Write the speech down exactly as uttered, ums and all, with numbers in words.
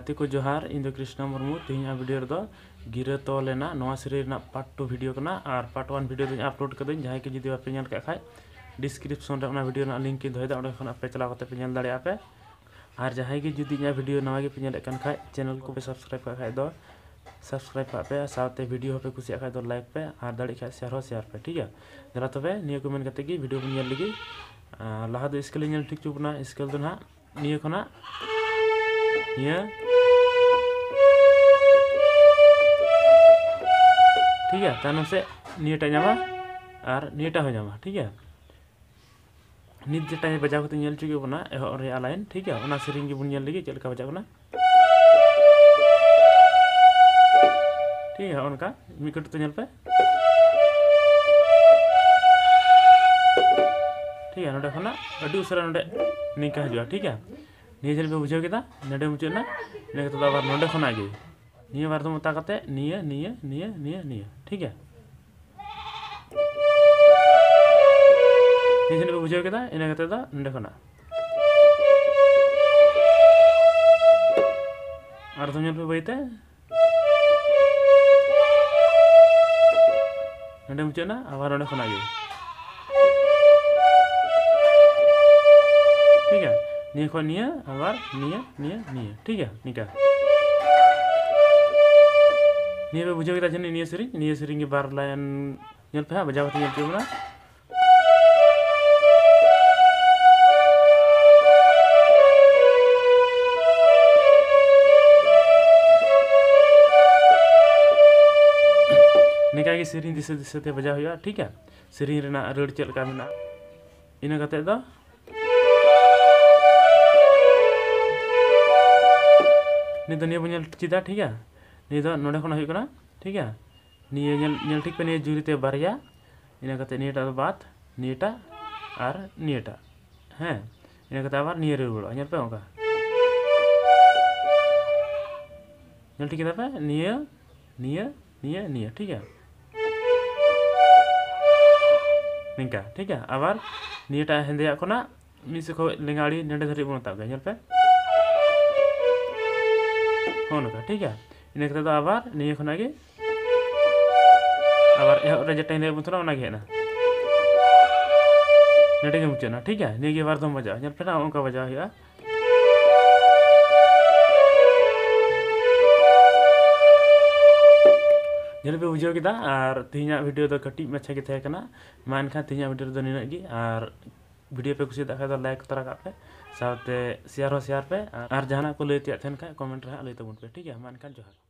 ᱜᱟᱛᱮ ᱠᱚ ᱡᱚᱦᱟᱨ, ᱤᱧ ᱫᱚ ᱠᱨᱤᱥᱱᱟ ᱢᱩᱨᱢᱩ᱾ ᱛᱮᱦᱮᱧᱟᱜ ᱵᱷᱤᱰᱤᱭᱳ ᱨᱮᱫᱚ ᱜᱤᱨᱟᱹ ᱛᱚᱞ ᱮᱱᱟ, ᱱᱚᱣᱟ ᱥᱮᱨᱮᱧ ᱨᱮᱱᱟᱜ ᱯᱟᱨᱴ ᱴᱩ ᱵᱷᱤᱰᱤᱭᱳ ᱠᱟᱱᱟ᱾ ᱟᱨ ᱯᱟᱨᱴ ᱳᱣᱟᱱ ᱵᱷᱤᱰᱤᱭᱳ ᱫᱚᱧ ᱟᱯᱞᱳᱰ ᱠᱟᱹᱫᱟᱹᱧ, ᱡᱟᱦᱟᱸᱭ ᱠᱚ ᱡᱩᱫᱤ ᱵᱟᱯᱮ ᱧᱮᱞ ᱠᱟᱜ ᱠᱷᱟᱡ, ᱰᱤᱥᱠᱨᱤᱯᱥᱚᱱ ᱨᱮ ᱚᱱᱟ ᱵᱷᱤᱰᱤᱭᱳ ᱨᱮᱱᱟᱜ ᱞᱤᱝᱠ ᱤᱧ ᱫᱚᱦᱚᱭᱮᱫᱟ, ᱚᱸᱰᱮ ᱠᱷᱚᱱ ᱟᱯᱮ ᱪᱟᱞᱟᱣ ᱠᱟᱛᱮ ᱯᱮ ᱧᱮᱞ ᱫᱟᱲᱮᱭᱟᱜᱼᱟ ᱯᱮ᱾ ᱟᱨ ᱡᱟᱦᱟᱸᱭ ᱜᱮ ᱡᱩᱫᱤ ᱤᱧᱟᱹᱜ ᱵᱷᱤᱰᱤᱭᱳ ᱱᱟᱣᱟ ᱜᱮᱯᱮ ᱧᱮᱞᱮᱫ ᱠᱟᱱ ᱠᱷᱟᱡ, ᱪᱮᱱᱮᱞ ᱠᱚᱯᱮ ᱥᱟᱵᱥᱠᱨᱟᱭᱤᱵ ᱠᱟᱜ ᱠᱷᱟᱡ ᱫᱚ ᱥᱟᱵᱥᱠᱨᱟᱭᱤᱵ ᱠᱟᱜ ᱯᱮ, ᱟᱨ ᱥᱟᱶᱛᱮ ᱵᱷᱤᱰᱤᱭᱳ ᱦᱚᱸᱯᱮ ᱠᱩᱥᱤᱭᱟᱜ ᱠᱷᱟᱡ ᱫᱚ ᱞᱟᱭᱤᱠ ᱯᱮ, ᱟᱨ ᱫᱟᱲᱮᱭᱟᱜ ᱠᱷᱟᱡ ᱥᱮᱭᱟᱨ ᱦᱚᱸ ᱥᱮᱭᱟᱨ ᱯᱮ, ᱴᱷᱤᱠ ᱜᱮᱭᱟ? ᱫᱮᱞᱟ ᱛᱚᱵᱮ ᱱᱤᱭᱟᱹ ᱠᱚ ᱢᱮᱱ ᱠᱟᱛᱮ ᱜᱮ ᱵᱷᱤᱰᱤᱭᱳ ᱵᱚᱱ ᱧᱮᱞ ᱞᱮᱜᱮ᱾ ᱟᱨ ᱞᱟᱦᱟ ᱫᱚ ᱥᱠᱮᱞ ᱤᱧ ᱧᱮᱞ ᱴᱷᱤᱠ ᱦᱚᱪᱚ ᱵᱚᱱᱟ᱾ ᱥᱠᱮᱞ ᱫᱚ ᱱᱟᱦᱟᱜ ᱱᱤᱭᱟᱹ ᱠᱷᱚᱱᱟᱜ ᱱᱤᱭᱟᱹ, ᱴᱷᱤᱠ ᱜᱮᱭᱟ? ᱛᱟᱭᱱᱚᱢ ᱥᱮᱫ ᱱᱤᱭᱟᱹᱴᱟᱜ ᱧᱟᱢᱟ ᱟᱨ ᱱᱤᱭᱟᱹᱴᱟᱜ ᱦᱚᱸ ᱧᱟᱢᱟ, ᱴᱷᱤᱠ ᱜᱮᱭᱟ? ᱱᱤᱛ ᱡᱮᱴᱟ ᱵᱟᱡᱟᱣ ᱠᱟᱛᱮ ᱧᱮᱞ ᱦᱚᱪᱚ ᱠᱮᱫ ᱵᱚᱱᱟ ᱮᱦᱚᱵ ᱨᱮᱭᱟᱜ ᱞᱟᱭᱤᱱ, ᱴᱷᱤᱠ ᱜᱮᱭᱟ? ᱚᱱᱟ ᱥᱮᱨᱮᱧ ᱜᱮᱵᱚᱱ ᱧᱮᱞ ᱞᱮᱜᱮ ᱪᱮᱫ ᱞᱮᱠᱟ ᱵᱟᱡᱟᱜ ᱠᱟᱱᱟ᱾ ᱴᱷᱤᱠ ᱜᱮᱭᱟ, ᱚᱱᱠᱟ ᱢᱤᱫ ᱠᱟᱹᱴᱩᱵ ᱛᱮ ᱧᱮᱞ ᱯᱮ᱾ ᱴᱷᱤᱠ ᱜᱮᱭᱟ, ᱱᱚᱸᱰᱮ ᱠᱷᱚᱱᱟᱜ ᱟᱹᱰᱤ ᱩᱥᱟᱹᱨᱟ ᱱᱚᱸᱰᱮ ᱱᱤᱝᱠᱟ ᱦᱤᱡᱩᱜᱼᱟ, ᱴᱷᱤᱠ ᱜᱮᱭᱟ? ᱱᱤᱭᱟᱹ ᱡᱷᱟᱹᱞ ᱯᱮ ᱵᱩᱡᱷᱟᱹᱣ ᱠᱮᱫᱟ, ᱱᱚᱸᱰᱮ ᱢᱩᱪᱟᱹᱫ ᱮᱱᱟ, ᱤᱱᱟᱹ ᱠᱟᱛᱮ ᱫᱚ ᱟᱵᱟᱨ ᱱᱚᱸᱰᱮ ᱠᱷᱚᱱᱟᱜ ᱜᱮ ᱱᱤᱭᱟᱹ ᱵᱟᱨ ᱫᱚᱢ ᱚᱛᱟ ᱠᱟᱛᱮ ᱱᱤᱭᱟᱹ, ᱱᱤᱭᱟᱹ, ᱱᱤᱭᱟᱹ, ᱱᱤᱭᱟᱹ, ᱱᱤᱭᱟᱹ, ᱴᱷᱤᱠ ᱜᱮᱭᱟ? ᱱᱤᱭᱟᱹ ᱡᱷᱟᱹᱞ ᱯᱮ ᱵᱩᱡᱷᱟᱹᱣ ᱠᱮᱫᱟ, ᱤᱱᱟᱹ ᱠᱟᱛᱮ ᱫᱚ ᱱᱚᱸᱰᱮ ᱠᱷᱚᱱᱟᱜ ᱟᱨ ᱫᱚᱢ ᱧᱮᱞ ᱯᱮ ᱵᱟᱹᱭᱛᱮ᱾ ᱱᱚᱸᱰᱮ ᱢᱩᱪᱟᱹᱫ ᱮᱱᱟ, ᱟᱵᱟᱨ ᱱᱚᱸᱰᱮ ᱠᱷᱚᱱᱟᱜ ᱜᱮ᱾ ᱴᱷᱤᱠ ᱜᱮᱭᱟ, ᱱᱤᱭᱟᱹ ᱠᱷᱚᱱ ᱱᱤᱭᱟᱹ, ᱟᱵᱟᱨ ᱱᱤᱭᱟᱹ, ᱱᱤᱭᱟᱹ, ᱱᱤᱭᱟᱹ, ᱴᱷᱤᱠ ᱜᱮᱭᱟ, ᱱᱤᱝᱠᱟ᱾ ᱱᱤᱭᱟᱹ ᱯᱮ ᱵᱩᱡᱷᱟᱹᱣ ᱠᱮᱫᱟ ᱡᱟᱹᱱᱤᱡ ᱱᱤᱭᱟᱹ ᱥᱮᱨᱮᱧ, ᱱᱤᱭᱟᱹ ᱥᱮᱨᱮᱧ ᱜᱮ ᱵᱟᱨ ᱞᱟᱭᱤᱱ ᱧᱮᱞ ᱯᱮ ᱦᱟᱸᱜ, ᱵᱟᱡᱟᱣ ᱠᱟᱛᱮ ᱧᱮᱞ ᱦᱚᱪᱚ ᱵᱚᱱᱟ᱾ ᱱᱤᱝᱠᱟ ᱜᱮ ᱥᱮᱨᱮᱧ ᱫᱤᱥᱟᱹ ᱫᱤᱥᱟᱹ ᱛᱮ ᱵᱟᱡᱟᱣ ᱦᱩᱭᱩᱜᱼᱟ, ᱴᱷᱤᱠ ᱜᱮᱭᱟ? ᱥᱮᱨᱮᱧ ᱨᱮᱱᱟᱜ ᱨᱟᱹᱲ ᱪᱮᱫ ᱞᱮᱠᱟ ᱢᱮᱱᱟᱜᱼᱟ, ᱤᱱᱟᱹ ᱠᱟᱛᱮ ᱫᱚ ᱱᱤᱛ ᱫᱚ ᱱᱤᱭᱟᱹ ᱵᱚᱱ ᱧᱮᱞ ᱪᱮᱫᱟ, ᱴᱷᱤᱠ ᱜᱮᱭᱟ? ᱱᱤᱭᱟᱹ ᱫᱚ ᱱᱚᱸᱰᱮ ᱠᱷᱚᱱ ᱦᱩᱭᱩᱜ ᱠᱟᱱᱟ, ᱴᱷᱤᱠ ᱜᱮᱭᱟ? ᱱᱤᱭᱟᱹ ᱧᱮᱞ, ᱧᱮᱞ ᱴᱷᱤᱠ ᱯᱮ, ᱱᱤᱭᱟᱹ ᱡᱩᱨᱤ ᱛᱮ ᱵᱟᱨᱭᱟ, ᱤᱱᱟᱹ ᱠᱟᱛᱮ ᱱᱤᱭᱟᱹᱴᱟᱜ ᱫᱚ ᱵᱟᱫ, ᱱᱤᱭᱟᱹᱴᱟᱜ ᱟᱨ ᱱᱤᱭᱟᱹᱴᱟᱜ, ᱦᱮᱸ? ᱤᱱᱟᱹ ᱠᱟᱛᱮ ᱟᱵᱟᱨ ᱱᱤᱭᱟᱹ ᱨᱮ ᱨᱩᱣᱟᱹᱲᱚᱜᱼᱟ, ᱧᱮᱞ ᱯᱮ ᱚᱱᱠᱟ᱾ ᱧᱮᱞ ᱴᱷᱤᱠ ᱠᱮᱫᱟ ᱯᱮ? ᱱᱤᱭᱟᱹ, ᱱᱤᱭᱟᱹ, ᱱᱤᱭᱟᱹ, ᱱᱤᱭᱟᱹ, ᱴᱷᱤᱠ ᱜᱮᱭᱟ? ᱱᱤᱝᱠᱟ, ᱴᱷᱤᱠ ᱜᱮᱭᱟ? ᱟᱵᱟᱨ ᱱᱤᱭᱟᱹᱴᱟᱜ ᱦᱮᱸᱫᱮᱭᱟᱜ ᱠᱷᱚᱱᱟᱜ ᱢᱤᱫ ᱥᱮᱫ ᱠᱷᱚᱱ ᱞᱮᱸᱜᱟ ᱟᱲᱮ ᱱᱚᱸᱰᱮ ᱫᱷᱟᱹᱨᱤᱡ ᱵᱚᱱ ᱛᱟᱵ ᱜᱮᱭᱟ, ᱧᱮᱞ ᱯᱮ᱾ ᱦᱚᱸᱜᱼᱚ ᱱᱚᱝᱠᱟ, ᱴᱷᱤᱠ ᱜᱮᱭᱟ᱾ ᱤᱱᱟᱹ ᱠᱟᱛᱮ ᱫᱚ ᱟᱵᱟᱨ ᱱᱤᱭᱟᱹ ᱠᱷᱚᱱᱟᱜ ᱜᱮ ᱟᱵᱟᱨ ᱮᱦᱚᱵ ᱨᱮ ᱡᱮᱴᱟᱧ ᱞᱟᱹᱭ ᱵᱚᱱ ᱛᱟᱦᱮᱱᱟ, ᱚᱱᱟ ᱜᱮ ᱦᱮᱡ ᱮᱱᱟ, ᱱᱚᱸᱰᱮ ᱜᱮ ᱢᱩᱪᱟᱹᱫ ᱮᱱᱟ, ᱴᱷᱤᱠ ᱜᱮᱭᱟ᱾ ᱱᱤᱭᱟᱹ ᱜᱮ ᱵᱟᱨ ᱫᱷᱚᱢ ᱵᱟᱡᱟᱜᱼᱟ, ᱧᱮᱞ ᱯᱮ ᱱᱟᱜ, ᱱᱚᱜᱼᱚ ᱱᱚᱝᱠᱟ ᱵᱟᱡᱟᱣ ᱦᱩᱭᱩᱜᱼᱟ᱾ ᱧᱮᱞ ᱯᱮ, ᱵᱩᱡᱷᱟᱹᱣ ᱠᱮᱫᱟ᱾ ᱟᱨ ᱛᱮᱦᱮᱧᱟᱜ ᱵᱷᱤᱰᱤᱭᱳ ᱫᱚ ᱠᱟᱹᱴᱤᱡ ᱢᱟᱪᱷᱟ ᱜᱮ ᱛᱟᱦᱮᱸ ᱠᱟᱱᱟ᱾ ᱢᱟ ᱮᱱᱠᱷᱟᱱ ᱛᱮᱦᱮᱧᱟᱜ ᱵᱷᱤᱰᱤᱭᱳ ᱨᱮᱫᱚ ᱱᱤᱱᱟᱹᱜ ᱜᱮ᱾ ᱟᱨ ᱵᱷᱤᱰᱤᱭᱳ ᱯᱮ ᱠᱩᱥᱤᱭᱟᱫ ᱠᱷᱟᱡ ᱫᱚ ᱞᱟᱭᱤᱠ ᱛᱚᱨᱟ ᱠᱟᱜ ᱯᱮ, ᱥᱟᱶᱛᱮ ᱥᱮᱭᱟᱨ ᱦᱚᱸ ᱥᱮᱭᱟᱨ ᱯᱮ᱾ ᱟᱨ ᱡᱟᱦᱟᱱᱟᱜ ᱠᱚ ᱞᱟᱹᱭ ᱛᱮᱭᱟᱜ ᱛᱟᱦᱮᱱ ᱠᱷᱟᱡ ᱠᱚᱢᱮᱱᱴ ᱨᱮ ᱦᱟᱸᱜ ᱞᱟᱹᱭ ᱛᱟᱵᱚᱱ ᱯᱮ, ᱴᱷᱤᱠ ᱜᱮᱭᱟ? ᱢᱟ ᱮᱱᱠᱷᱟᱱ ᱡᱚᱦᱟᱨ᱾